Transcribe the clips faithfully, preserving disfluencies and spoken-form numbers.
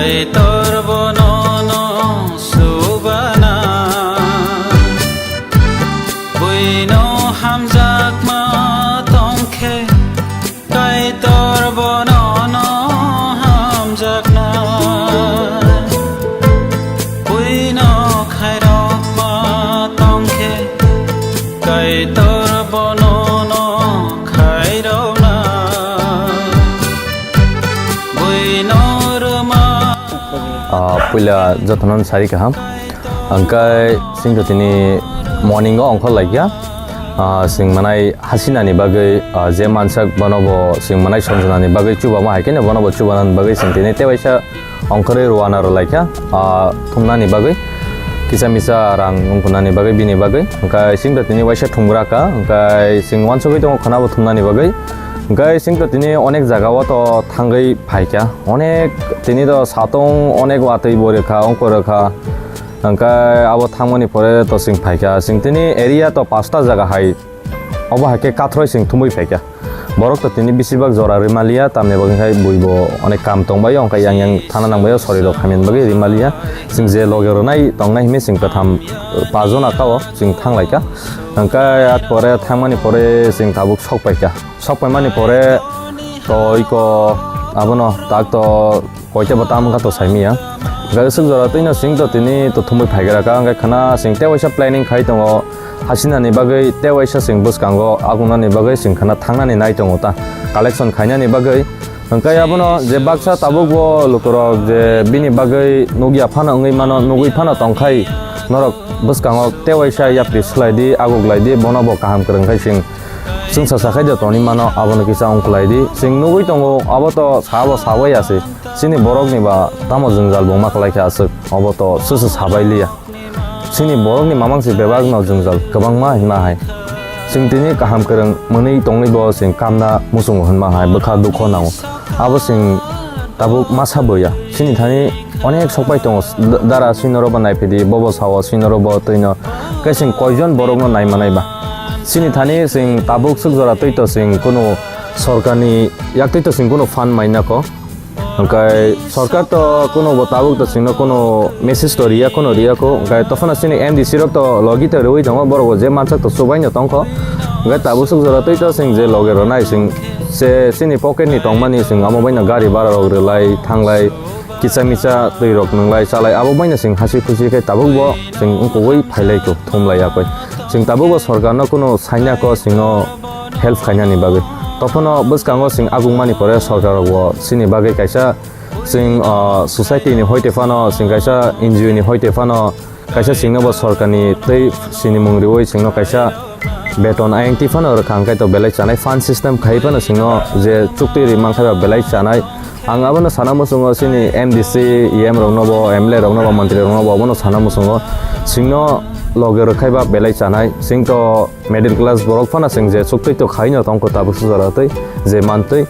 Kaitor bono no subana, buino hamjakma tongkhe, Kaitor bono no hamjakna, buino khairokma tongkhe, Kaitor bono no khairokna. Buino rwma. Ah, puila jotono sari kaham. Angkai singto tini morning o ongkhor laikya. Ah, sing manai hasinani bagwi, ah, je mansak bono bo sing manai sonjwnani bagwi chubama hai khe bono bo chubanani bagwi sing tini tewaisa ongkhorwi rwana rw laikya. Ah, thumnani bagwi kisa misa rang wngkhornani bagwi bini bagwi. Angkai singto tini waisa thumgra ka. Angkai sing wansugwi tongo khwna bo thumnani bagwi. Hwnkhe singto tini onek jaga o to thangwi phaikha, onek tini to satung onek watwi bo rwkha, ongkho rwkha. Hwnkhe abo thangmani pore to sing phaikha, sing tini area to pasta jaga hai, obo hai khe kathroi sing thumwi phaikha. Borok to tini besibak jora rwmaliya, tamni bagwi khe buibo onek kam tongbaio, hwnkhe yang yang thana nangbaio, sorirok hamya bagwi rwmaliya. Sing je loge rwnai tongnai hwnwi sing kwtham, eh, pajona kao sing thanglaikha. Hwnkhe at pore thangmani pore sing tabuk sok paikha. Sok paimani pore to iko abono tak to koita bo tam wngkha to saimanya. Hwnkhe swk jora twino sing to tini to thumwi phaigra ka, hwnkhe khwna sing tewaisa planning khai tongo. Hasinani bagwi tewaisa sing bwskango agunani bagwi sing khwna thangnani nai tongo ta collection khainani bagwi. Hwnkhe abono je baksa tabuk bo lukurok je bini bagwi nukya phano wngwi mano, nugwi phano tongkhai norok bwskango tewaisa yapri swlai di, aguglai di, bono bo kaham kwrwng khai sing chwngsa sakhai de toni mano, abono kisa ongkhlai di. Sing nugwi tongo, abo to sabo sabai ya se. Chini borokni ba tamo jwngjal bo ma kwlai khe aswk, obo to swsw sabai liya. Chini borokni mamang se bebakno jwngjal kwbangma hinma hai. Chwng tini kaham kwrwng mwnwi tongwi bo chwng kamna muchungo hinma hai bwkha dukho nango. Abo chwng tabuk masa boya. Chini thani onek sokpai tongo. D-, dara sinoro bo naiphidi, bobo sao sinoro bo twino. Khe chwng koijon borokno naimanai ba. Chini thani chwng tabuk swk jora twi to chwng kunu sorkarni yaktwi to chwng kunu fund mainako. Hwnkhe sorkar to kuno bo tabuk to chwngno kuno message to riya, kuno riya kho. Hwnkhe tophano chini M D C rok to logi to rwui tongo, borok bo je mansak to chubaino tongkho. Hwnkhe tabuk swk jora twi to chwng je loge rwnai chwng se chini pocket ni tongmani chwng amo baino gari bara rok rwlai thanglai kisa misa twi rok nwnglai chalai abo baino chwng hasi khusi khe tabuk bo chwng wngkugui phailai kho thumlai yakoi. Chwng tabuk bo sorkarno kuno saina kho chwngno help khainani bagwi. Tophano bwskango chwng agungmani pore sorkar rokbo chini bagwi kaisa chwng, ah, society ni hoite phano chwng kaisa N G O ni hoite phano kaisa chwngno bo sorkarni tei sinimung riwi chwngno kaisa beton ayang twi phano rwkha hwnkhe to belai chanai fund system khai phano chwngno je chuktwi ri mankha ba belai chanai. Ang abono sana muchungo chini M D C, E M rokno bo, M L A rokno bo, montri rokno bo abono sana muchungo chwngno loge rwkhai ba belai chanai. Chwng to middle class borok phano chwng je chuktwi to khaino tongkho tabuk sujara twi je mantwi.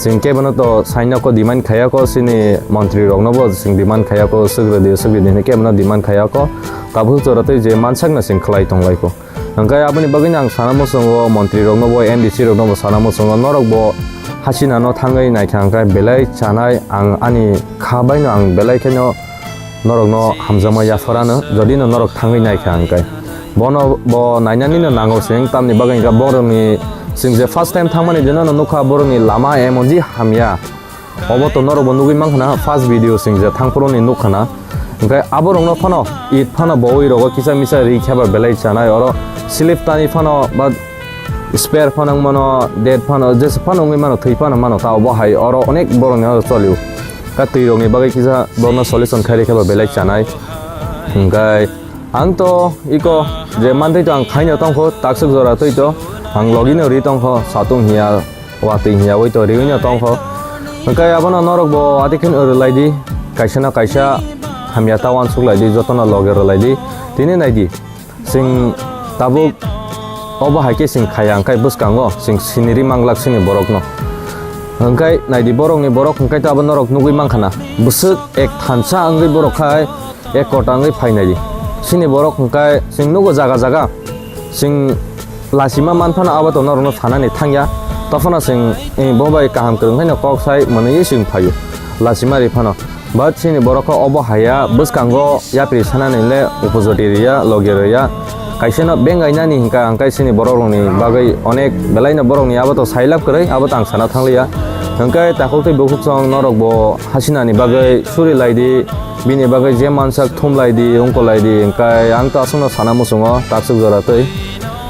Chwng kebono to saina ko demand khaya ko chini montri rokno bo chwng demand khaya ko swk rwdi swk rwdi hinwi kebono demand khaya ko tabuk sujara twi je mansakno chwng khlai tonglai ko. Hwnkhe aboni bagwino ang sana muchungo montri rokno bo M D C rokno bo sana muchungo norok bo hasina no thangwi naikha hwnkhe belai chanai ang ani kha baino ang belai kheno norokno hamjakma yaphar ano, jodi no norok thangwi naikha hwnkhe. Bono bo nainani no nango chwng, tamni bagwi hwnkhe borokni chwng je first time thangmani dino no nukha borokni lama emonji hamya. Obo to norok bo nugwi mankha na first video chwng je thangphuru ni nukha na. Hwnkhe aborokno phano it phano bowi rogo kisa misa ri kheba belai chanai oro slip tani phano ba spare phano wngmano, dead phano, jesa phano wngwi mano, thwi phano mano, ta obo hai oro onek borokni oro cholio. Ta twi rokni bagwi kisa borokno solution khairi khe ba belai chanai. Hwnkhe ang to iko je mantwi to ang khaino tongkho, takswk jora twi to ang logino ri tongkho, satung hiya, watwi hiya oi to riwino tongkho. Hwnkhe abono norok bo ati khe rwlai di, kaisa na kaisa hamya ta uansuk lai di, jotono loge rwlai di, tini nai di. Chwng tabuk obo hai khe chwng khaya hwnkhe bwskango chwng siniri manglak chini borokno. Hwnkhe naidi borokni borok hwnkhe to abo norok nugwi mankha na. Bwswk ek thansa wngwi borok khai ek kota wngwi phainai di. Chini borok hwnkhe chwng nugo jaga jaga chwng lachima man phano abo to norokno sanani thangya. Tophano chwng, eh, bo bai kaham kwrwng khaino kok sai mwnwi chwng phaio lachima ri phano. But chini borok kho obo haya, bwskango yapri sanani le opportunity rwya, loge rwya. Kaisa no bengai nani hinka ang kai chini borok rokni bagwi onek belai no borok ni abo to sailab kwrwi, abo to ang sana thangliya. Hingkai takhuk tei bukhuk song norok bo hasinani bagwi suri lai di, bini bagwi je mansak thum lai di, ungko lai di, hingkai ang to aswk no sana muchungo taksuk jora twi.